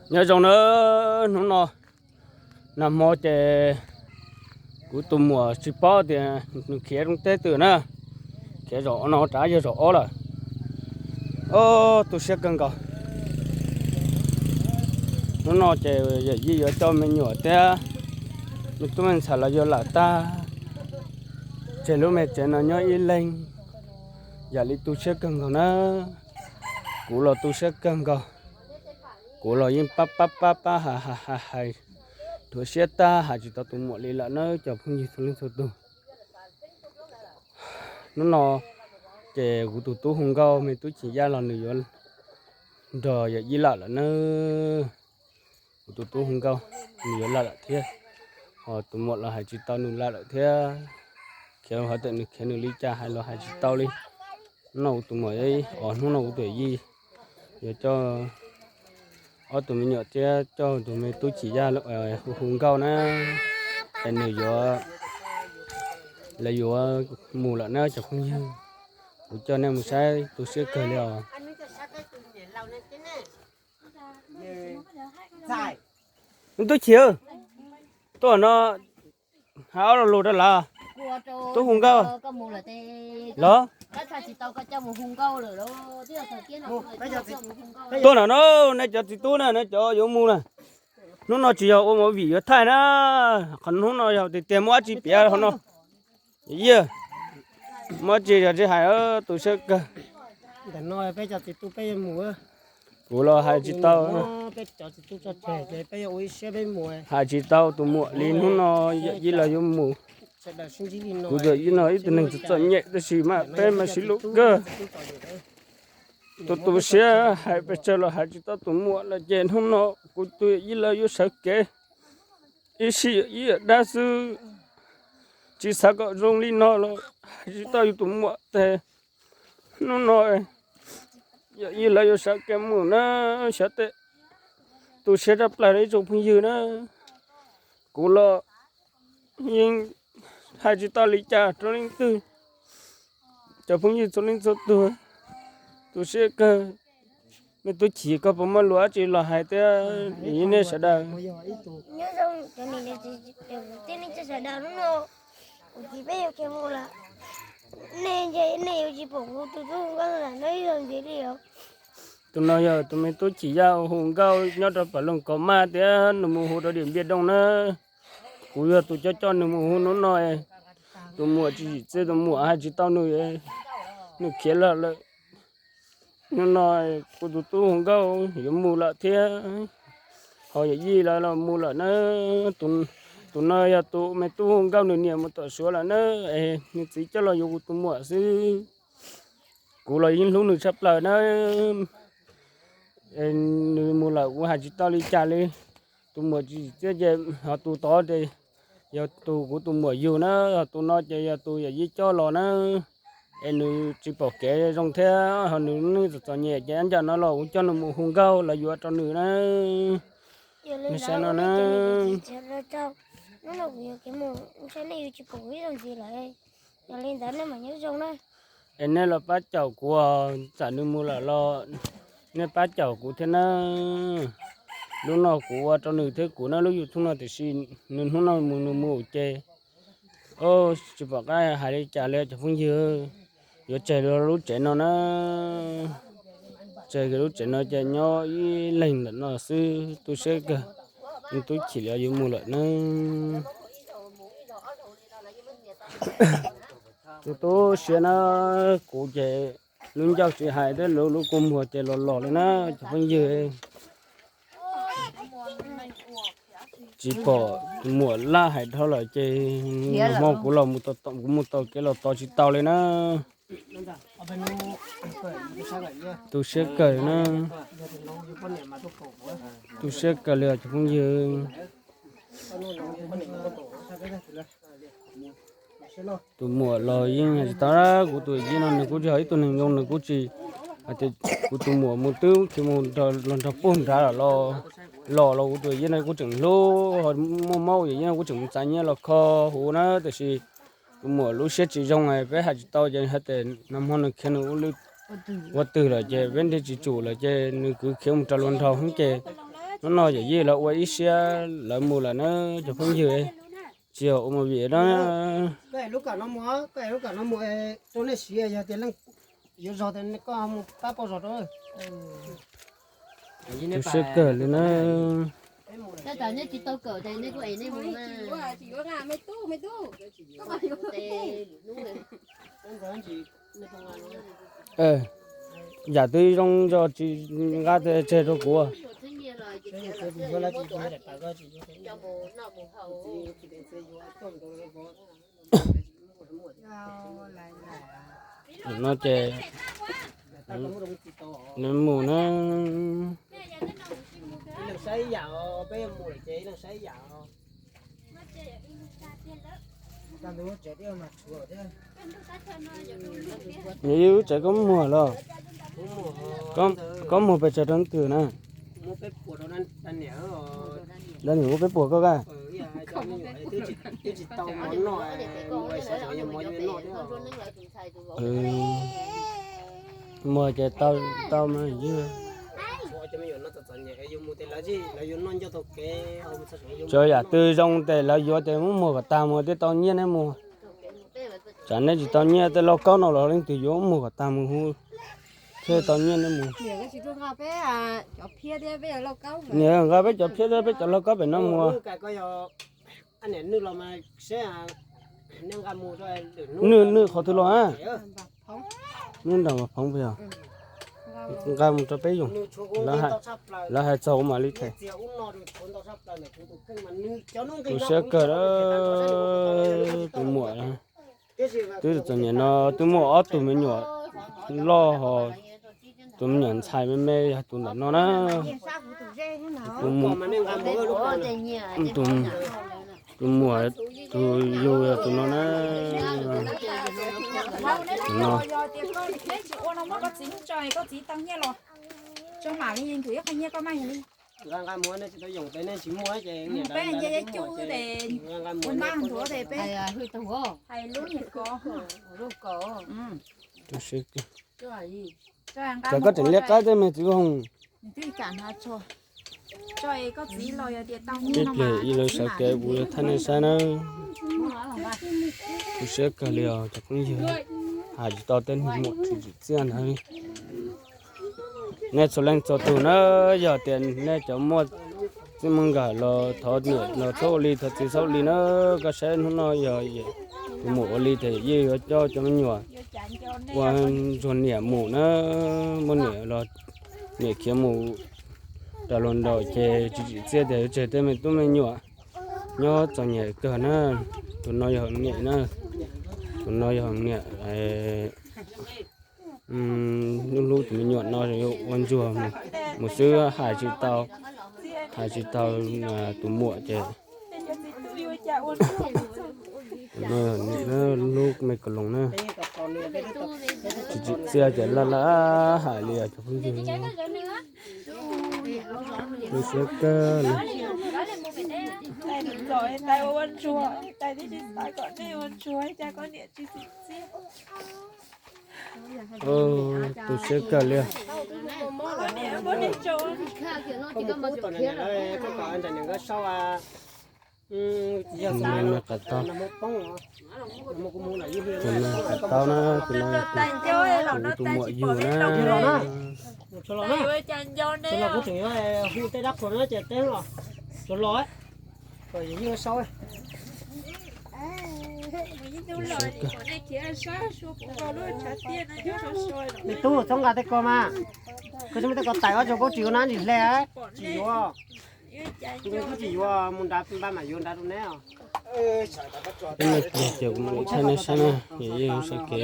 Nyob zoo na, hnub no nag hmo ces kuv tus muam tsis paub tias nws khiav rau teb twg na, khiav zaum no rov yog zaum ob lawm. Ob, tu siab kawg nkaus. Hnub no ces yawm yij yuav coj me nyuam thiab me tub me ntxhais los yuav lam tag, tseg lub me tsev no nyob ib leeg, yam li tu siab kawg nkaus na. Kuv los tu siab kawg nkaus, kuv los yeej pab pab pab pab hais hais hais hais, rhuav siab tag hais tsis tau tus muam li lawm na cov phooj ywg txhua leej txhua tus. Hnub no ces kuv tus tub hu nkauj me tub Chim Yaj los nws yuav nrog yawm yij lam lawm na. Kuv tus tub hu nkauj, nws yuav lam lawm thiab, ho tus muam los hais tsis tau nws lam lawm thiab. Khiav hov tias nws khiav nws li cas hais los hais tsis tau li. Hnub no kuv tus muam, os, hnub no kuv tus yij yuav coj ob tug me nyuam thiab coj tus me tub Chim Yaj hu hu nkauj na, es nws yuav, lawv yuav mus lawm na cov phooj ywg. Kuv coj nej mus saib tu siab kawg li os. Tub Chim, tuaj no hais ob lo lus rau lawv, tub hu nkauj los. Tuaj no no, nej cov txiv tub na, nej cov yuav mus na, hnub no tsis yog ua movie yuav thaij na, qhov hnub no yog tiag tiag muaj dab tsi piav qhov no. Yawm yij, muaj dab tsi yog tsis hais, tu siab kawg. Kuv los hais tsis tau, hais tsis tau tus muam li, hnub no yawm yij lawv yuav mus. Kuv tus yij no ib tug neeg txom txom nyem tab sis mas peb mas sib hlub kawg. Tu tu siab hais pes tsawg los hais tsis tau tus muam lawm ces hnub no kuv tus yawm yij lawv yuav sawv kev ib sij ib yam dab xwb, tsis xav kom zoo li no los hais tsis tau yus tus muam tes. Hnub no yawm yij lawv yuav sawv kev mus na, xyov tej, tu siab tshaj plaws rau ib tsoom phooj ywg na. Kuv los yeej hais tsis tau li cas rau leej twg, cov phooj ywg txhua leej txhua tus, tu siab kawg. Me tub Chim, koj puas muaj lus dab tsi los hais thiab nej sawv daws? Nyob zoo cov niam cov txiv, cov kwv tij neej tsa sawv daws, hnub no kuv txiv peb yuav khiav mus lawm, nej ntshe nej yuav tsis pom kuv tus tub hu nkauj ntawm no ib zaug ntxiv li os. Tus no yog tus me tub Chim Yaj hu nkauj nyob rau pam loog Kaus Maj thiab nws mus hu rau Diam Npiaj Doo na. Kuv yog tus coj coj nws mus hu hnub no. Tus muam tsis tsim txiaj, tus muam hais tsis tau nws, nws khiav los lawm. Hnub no kuv tus tub hu nkauj yuav mus lawm thiab, ho yawm yij lawv los mus lawm na. Tus no yog tus me tub hu nkauj nws niam mus tom Suav lawm na, es nws txiv coj los yuav kuv tus muam xwb. Kuv los yeej hlub nws tshaj plaws na. Nws mus lawm kuv hais tsis tau li cas li. Tus muam tsis tsim txiaj ces ho tus tod ces yog tus kuv tus muam yug na, ho tus no ces yog tus yawm yij coj los na. Es nws tsis pom kev zoo thiab ho nws lub neej txom txom nyem ces ib ncam no los kuv coj nws mus hu nkauj lawv yuav rau nws na. Nws saib no na. Es nej los pab caum kuv, txawm nws mus lawm los nej pab caum kuv thiab na. Lub no kuv ua rau nws thiab kuv na lub YouTube no tiam sis nws hnub no mus nws mus ces, tsis pom qab hais li cas li cov phooj ywg. Yuav tseg lub tsev no na, tseg lub tsev no ces nyob ib leeg ntawm no xwb, tu siab kawg. Tub Chim lawv yuav mus lawm na. Tu tu siab na, kuv ces lub ncauj tsis hais thiab lub kua muag ces los los li na cov phooj ywg. Tsis pom muam laj hais dhau lawm ces hmo kuv los, kuv mus taug kev los tod tsis tau li na. Tu siab kawg na. Tu siab kawg li os cov phooj ywg. Tus muam los yeej hais tsis tau, kuv tus yij no nws kuj tsis yog ib tug neeg zoo, nws kuj tsis hais tias kuv tus muam mus twb khiav mus los nrog puag nrad los, los los kuv tus yij no kuj tseem hlub, muaj mob yawm yij no kuj tseem txav nyiaj los kho huv na, tiam sis tus muam lub siab tsis zoo, peb hais tsis tau ces hais tias nag hmo nws khiav nws ua twg lawm ces peb nrhiav tsis tsum lawm ces nws kwv khiav mus rau luag nraug ces Hnub no yawm yij lawv ua ib siab lawv mus lawm na cov phooj ywg, tsis yog ua movie no. Koj es lub kawm no mus, koj es lub kawm no mus rau nej siv, yog tias leej yuav zog tias koj mus pab pauj zog rau. Tus siab kawg li na. Yam twg zoo yog tsis nqa tseg rau kuv. No ces nws mus na. Nws ib lub tsev koj muag los? Koj muag pes tsawg rau leej twg na? Dab niam muab peb puas koj ka. Muag ces tau mas ywg. Tsuas yam twg zoo ces lawv yuav ces muab muag kom tag mus thiaj tau nyiaj neb mus. Tsam neb tsis tau nyiaj tej lauj kaub no los leej twg yuav muag kom tag mus hu thiaj tau nyiaj neb mus. Niam nqa peb cov phiab thiab peb cov lauj kaub pem no mus. Nws nws qhov twg los a? Nws nram Vaj Phoov puas yog? Nqa mus rau peb yus. Lawv hais txog ua mam li them. Tus siab kawg, tus muam twb txom nyem no twb muaj ob tug me nyuam loj hos, tus me nyuam ntxhais me me yog tus ntawm no na. Tus muam, tus yug yog tus no na. Tus no. Tus siab kawg. Ces koj tseem liab qab tej me txiv Hoo. Ib pliag ib lawv sawv kev kuv yuav thaij nej saib na. Tus siab kawg li os cov phooj ywg, hais tsis tau tej muam tsis tsim txiaj ntawd li. Nej txhua leej txhua tus na, yog tias nej cov muaj txij muaj nkawm los thov niam los txhob ua li, thov txiv txhob ua li na. Koj saib hnub no yog tus muam ua li ces yeej yuav coj cov me nyuam ua ntsuag niam mus na, muaj niam los niam khiav mus rau luag nraum ces tsis tsim txiaj tias yuav tseg tej me tub me nyuam nyob txom nyem kawg na. Tus no yog niam na, tus no yog niam. Hlub hlub tus me nyuam no yuav ua ntsuag mus xwb, hais tsis tau, hais tsis tau tus muam ces hlub me kaus loos na. Tsis tsim txiaj ces laj laj hais li os cov phooj ywg. Tus siab kawg li. Tus siab kawg li. Tus no qav tau, tus no qav tau na, tus no yog tus muam yug na. Kuv tseem yuav hu tej dab qhuas no ces teb los, tsuas los kom yus yeej sau. Me tub, txhob nqa tej ko mas, koj tsis muaj tej ko tais ob tso koj tsis yuav na, ntsis hle, tsis yuav. Koj tsis yuav mus nrad, npaj mam yuav nrad rau neb os. Ces kuv mam li thaij nej saib na, yeej sawv kev.